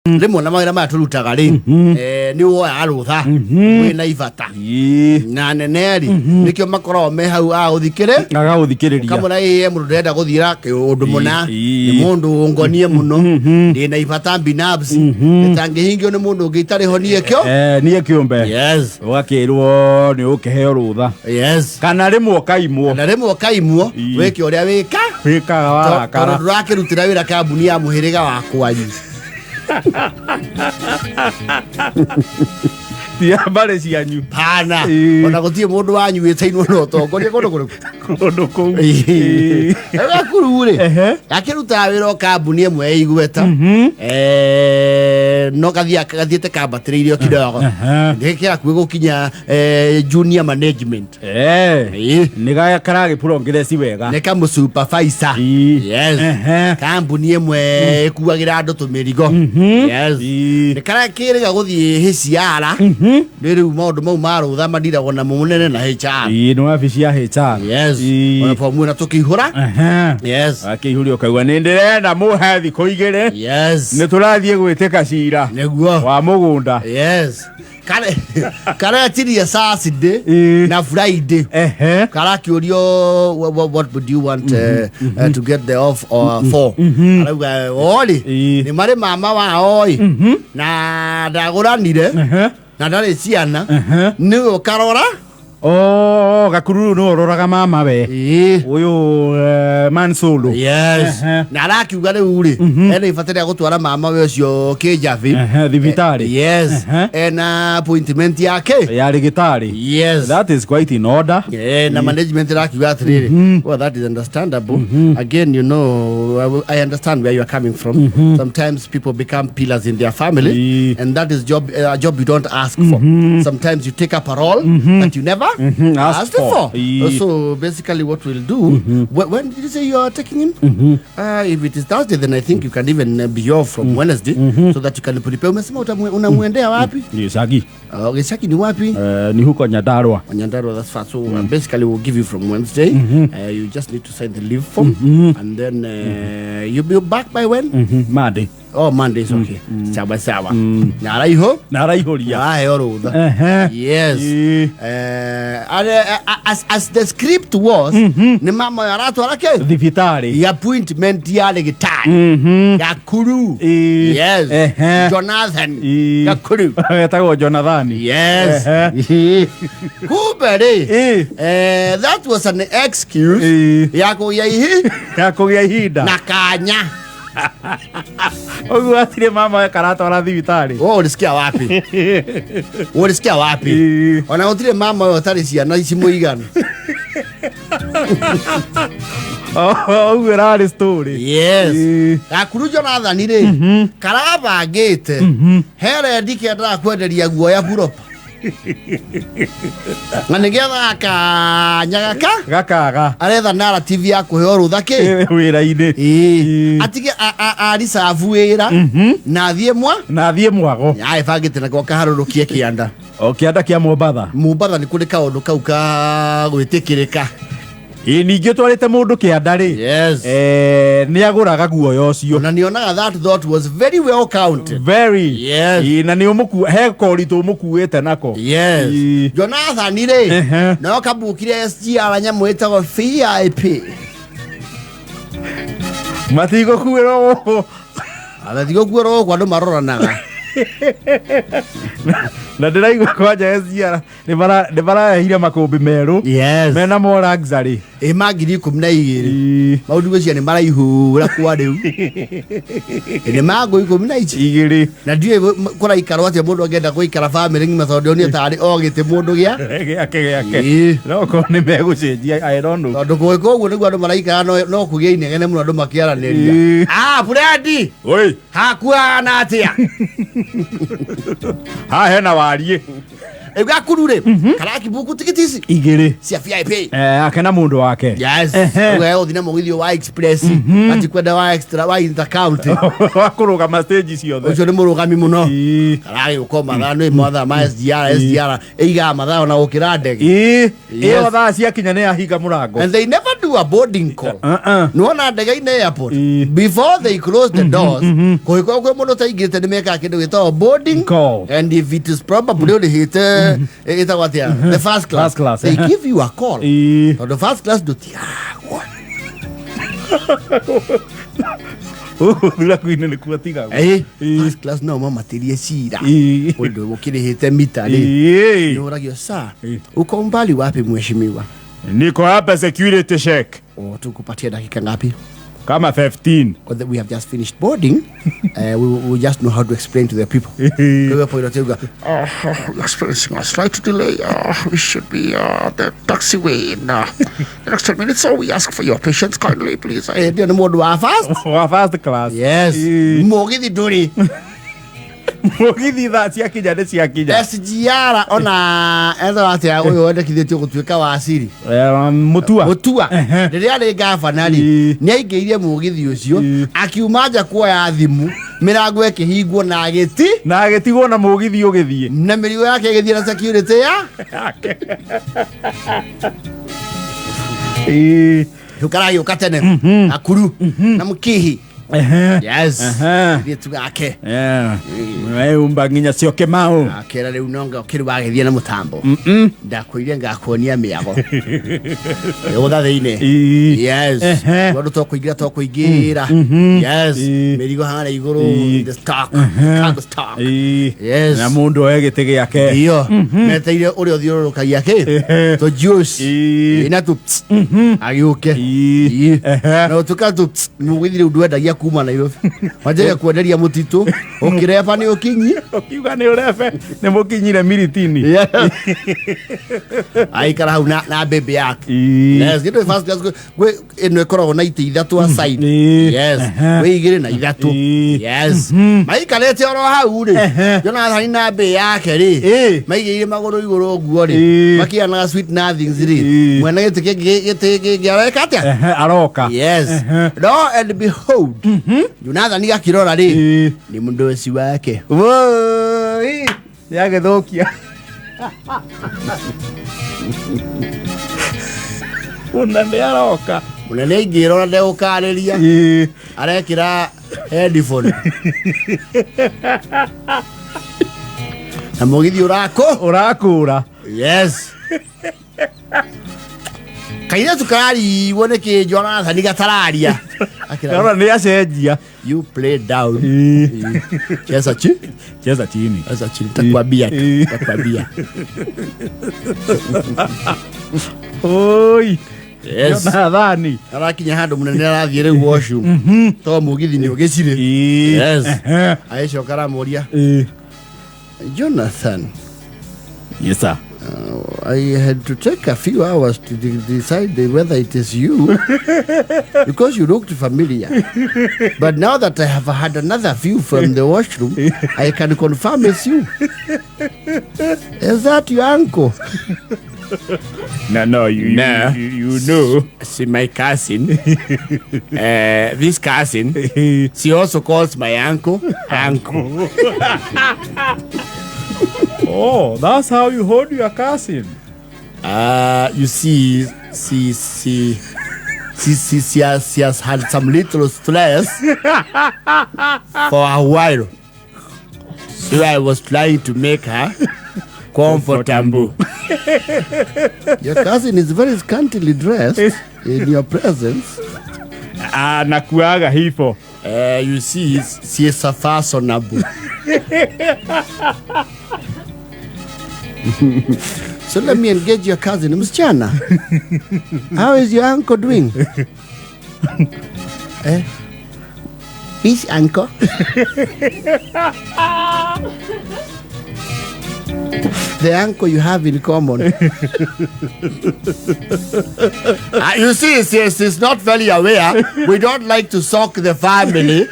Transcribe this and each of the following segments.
Rĩmwe na mawĩra maya tũrutaga rĩ, nĩ woyaga rũtha wĩna ibata na nene rĩ, nĩkĩo makoragwo me hau agũthikĩrĩ agagũthikĩrĩria. Kamũra ĩĩ, mũndũ ndĩrenda gũthiĩra ũndũ mũna. Nĩ mũndũ ũngonie mũno, ndĩna ibata binafsi ĩtangĩhingio nĩ mũndũ ũngĩ itarĩ ho niĩ kĩo. Niĩ kĩũmbe. Yes. Ũgakĩrwo nĩ ũkĩheo rũtha kana rĩmwe ũkaimwo. Na rĩmwe ũkaimwo. Wĩke ũrĩa wĩka. Wĩkaga tondũ warakara. Ndũrakĩrutĩra wĩra kambuni ya mũhĩrĩga wa kwanyu. Ti ya mbarĩ cianyu. Pana. Ona gũtirĩ mũndũ wanyu wĩtainwo na ũtongoria kũndũ kũrĩkũ. Kũndũ kũu. Gakuru rĩ, gakĩrutaga wĩra o kambuni ĩmwe ya igweta. No gathiĩte kambatĩrĩire o kidogo. Gĩkĩ hakuhĩ gũkinya junior management. Nĩ karagĩ progress wega. Nĩ kamũ supervisor. Yes. Kambuni ĩmwe ĩkuagĩra andũ tũmĩrigo. Yes. Nĩ karakĩrĩga gũthiĩ HR. Nĩ rĩu maũndũ mau ma rũtha mandiragwo na mũnene na HR. Nĩ wabici ya HR. Yes. Ona fomu ĩno tũkĩihũra. Yes. Akĩihũria ũkaigua nĩ ndĩrenda mũhe thikũ 2. Nĩ tũrathiĩ gwĩtĩka cira Nĩguo. wa mũgũnda. Yes. Kare karetirie Saturday na Friday. Karakĩũrio, what would you want to get the off or for? Arauga ori nĩ marĩ mama wao ĩ na ndagũranire na ndarĩ ciana, nĩwe ũkarora. Oh, gakururu nĩ ũroraga mama we ũyũ, man solo. Yes. Na arakiuga rĩu rĩ, ena ibata rĩa gũtwara mama we ũcio kĩnjabi. Thibitarĩ. Yes. Ena appointment yake ya rĩgĩtarĩ. Yes. That is quite in order. Na management irakiuga atĩrĩrĩ, well, that is understandable. Again, I understand where you are coming from. Sometimes people become pillars in their family and that is job a job you don't ask for. Sometimes you take up a role that you never asked asked for. for. So basically what we'll do, when did you say you are taking him? If it is Thursday, then I think you can even be off from Wednesday so that you can prepare. Umesema unamwendea wapi? Gĩcagi. Gĩcagi ni wapi? Ni huko Nyandarua. Nyandarua, that's fine. So basically, we'll give you from Wednesday. You just need to sign the leave form, and then you'll be back by when? Monday. Oh, Monday is okay. Sawa sawa. Na araiho? Na araihũria. Araheo rũtha. Yes. And as the script was, nĩ mama ũyũ aratwara kĩ? Thibitarĩ. Appointment ya rĩgĩtarĩ. Gakuru. Yes. Jonathan. Gakuru. Etagwo Jonathani. Yes. Kumbe rĩ, that was an excuse ya kũgĩa ihi ya kũgĩa ihinda na kanya. Ũguo hatirĩ mama we karatwara thibitarĩ. Wewe ulisikia wapi? Ulisikia wapi? Ona gũtirĩ mama ũyũ ũtarĩ ciana ici mũigana. Ũguo ĩrarĩ story. Yes. Gakuru Jonathan rĩ, karabangĩte he rendi kendaga kwenderia guoya buropa na nĩgetha kanya gaka gakaga aretha narrative ya kũheo rũtha kĩ wĩra-inĩ. Ĩĩ. Atige aricabu wĩra na athiĩ mwa na athiĩ mwago. Aĩbangĩte nako kaharũrũkie kĩanda. O kĩanda kĩa Mombatha. Mombatha nĩ kũrĩ kaũndũ kau ka gwĩtĩkĩrĩka. Ĩ ningĩ ũtwarĩte mũndũ kĩanda rĩ, nĩ agũraga guoya ũcio. Na nĩonaga that thought was very well counted. Very. Yes. Ĩ, na nĩ ũmũku he koritũ ũmũkuĩte nako. Yes. Jonathan rĩ, no kabukire SGR nyamũ ĩtagwo VIP. Matigũkuĩrwo gũkũ. Matigũkuĩrwo gũkũ, andũ maroranaga. Na ndĩraigua kwanja SGR nĩ mararehire makũmbĩ merũ. Yes. Mena more luxury. Ĩ, ma 12,000. Maũndũ gwĩciria nĩ maraihũra kwa rĩu. Ĩ, nĩ ma ngũ ikũmi na ici igĩrĩ. Na ndiũĩ kũraikarwo atĩa mũndũ angĩenda gũikara bamĩrĩ ng'ima, tondũ ndionire tarĩ o gĩtĩ mũndũ gĩa gĩake gĩake. Ĩĩ. No korwo nĩ megũcenjia, I don't know. Tondũ gwĩka ũguo nĩguo andũ maraikara, no kũgĩa inegene mũno andũ makĩaranĩria. Ah, Fred. Oi. Hakuhana atĩa? Haha hena wariĩ. Rĩu gakuru rĩ, karakibuku tigiti ici igĩrĩ cia VIP. Ake na mũndũ wake. Yes. Ũguo ũgũthiĩ na mũgithi wa express, atikwenda wa extra wa intercounty. Wa kũrũgama stage ciothe. Ũcio nĩ mũrũgami mũno. Karagĩũka mathaa nĩ mathaa ma SGR. SGR ĩigaga mathaa ona gũkĩra ndege. Ĩĩ. Yes. Ĩyo thaa ciakinya nĩ yahinga mũrango. And they never do. you a boarding call. Uh-uh. Nĩwona ndege-inĩ airport, Ĩĩ. before they close the doors, kũngĩkorwo kwĩ mũndũ ũtaingĩrĩte, nĩ mekaga kĩndũ gĩtagwo boarding call. And if it is probably ũrĩhĩte, ĩtagwo atĩa, the first class, First class, they give you a call, tondũ first class ndũtigagwo. Ũgũthura kwinĩ nĩkuo tigagwo. Ĩĩ, first class no mamatĩrie cira ũndũ ũkĩrĩhĩte mita rĩ, nĩũragio sa uko umbali wapi, mheshimiwa? Niko hapa security check. O, tukupatia dakika ngapi? Kama 15. Or that we have just finished boarding, we just know how to explain to the people. Kwa pilot yuga, We're experiencing a slight delay. We should be the taxiway in the next 10 minutes, so we ask for your patience kindly, please. Eh, ndio nĩ mũndũ wa first. Wa first class. Yes. Mũgithi ndũrĩ. Mũgithi thaa ciakinya nĩ ciakinya. SGR ona etha atĩa ũyũ wendekithĩtio gũtuĩka waciri? Mutua. Mũtua. Rĩrĩa arĩ gavana rĩ, nĩ aingĩire mũgithi ũcio, akiuma nja kuoya thimũ, mĩrango ĩkĩhingwo na agĩti Na agĩtigwo na mũgithi ũgĩthiĩ. Na mĩrigo yake ĩgĩthiĩ na security ya rĩu karagĩũka tene akuru na mũkihi. Yes. Ithuĩ tugake. Weumba nginya cio Kimau. Akera rĩu nonga ũkĩrĩ wagĩthiĩ na mũtambo, ndakwĩire ngakuonia mĩago gũtha thĩinĩ. Yes. Tondũ tũkũingĩra, tũkũingĩra, yes, mĩrigo harĩa igũrũ, the stock, cargo stock. Yes. Na mũndũ oe gĩtĩ gĩake. Iyo meteire ũrĩa ũthiũrũrũkagia kĩ tũ juice na tũ agĩũke. Na ũtuĩka tũ mũgithi rĩu ndwendagia kuma Nairobi, wanjagia kwenderia mũtitũ ũkĩreba nĩ ũkinyi. Ũkiuga nĩ ũrebe nĩ mũkinyire miritini. Aikara hau na bebe yake. Yes, gĩndũ first class gwĩ ĩno ĩkoragwo na itĩ ithatũ aside. Yes, gwĩ igĩrĩ na ithatũ. Yes, maikarĩte oro hau rĩ, Jonathan na mbĩ yake rĩ, maigĩire magũrũ igũrũ ũguo rĩ, makianaga sweet nothings rĩ, mwene gĩtĩ kĩngĩ, gĩtĩ kĩngĩ areka atĩa? Aroka. Yes, lo and behold, Jonathan akĩrora rĩ, nĩ mũndũ wake. Woi, yagĩthũkia ona nĩ aroka. Mũnene aingĩra ona ndegũkarĩria, arekĩra headphone na mũgithi ũrakũ ũrakũra. Yes, kairĩtu kararigwo nĩ kĩ Jonathan gatararia. Akĩra, Arora nĩ acenjia. "You play down." Cheza chi Cheza chini. Cheza chini, takwambia tu. Takwambia. Oi. Yes. Jonathani. Arakinya handũ mũnene arathiĩ rĩu washroom to mũgithi nĩ ũgĩcirĩ. Yes. Agĩcoka aramũria, "Jonathan." Yes, sir. "I had to take a few hours to decide whether it is you because you looked familiar. But now that I have had another view from the washroom, I can confirm it's you. Is that your uncle?" No, you, Nah. you know. See, my cousin, this cousin, she also calls my uncle, uncle. Oh, that's how you hold your cousin. You see, she has had some little stress for a while. So I was trying to make her comfortable. Your cousin is very scantily dressed in your presence. Ah, nakuaga hivyo. You see, she is a fashionable. So let me engage your cousin. Msichana, how is your uncle doing? Eh? Which uncle? The uncle you have in common. You see, she's not very aware. We don't like to sock the family,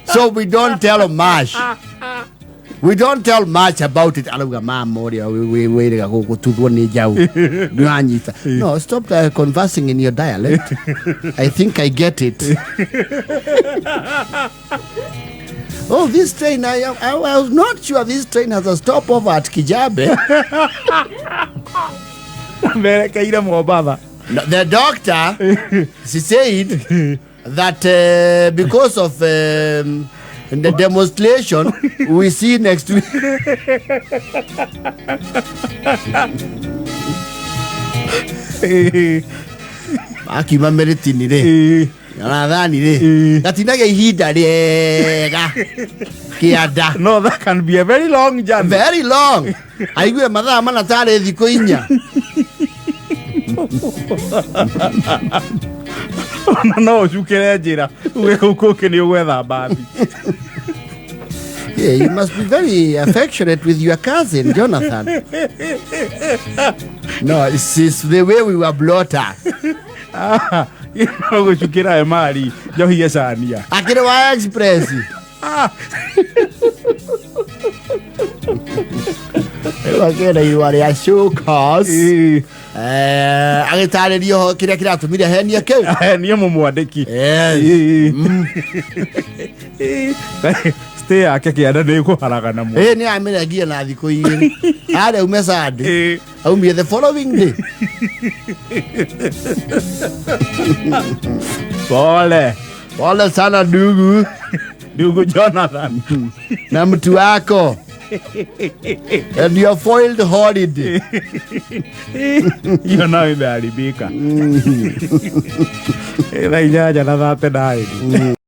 so we don't tell much. We don't tell much about it. Arauga mama ũrĩa wĩrĩga gũtuthwo nĩ njaũ nĩwanyita. No, stop conversing in your dialect. I think I get it. Oh, this train, I was not sure this train has a stopover at Kijabe. Merekeire Mombatha. No, the doctor, she said that because of the demonstration we see next week. Akiuma meritini rĩ ona thani rĩ gatinagia ihinda rĩega kĩanda. No, that can be a very long journey. Very long, aigue mathaa mana tarĩ thikũ 4. Ona no ũcukĩre njĩra uge kũu kũngĩ nĩ ũgwetha mbathi. Yeah, you must be very affectionate with your cousin, Jonathan. No, it's the way we were brought up. No gũcukĩra emari njohi ecania. Akĩrĩ wa Express. Rĩu akĩenda irũa rĩa show cause. Agĩtarĩria ũhoro kĩrĩa kĩratũmire henie kĩu. Niĩ mũmwandĩki. Yes. Stay yake kĩanda nĩ ĩkũharagana mũno. Ĩ nĩ amĩrengie na thikũ 2. Arĩa ume Sunday. Aumie the following day. Pole. Pole sana ndugu. Ndugu Jonathan. Na mtu wako. And your foiled holiday. Hiyo nayo imeharibika. 8:39.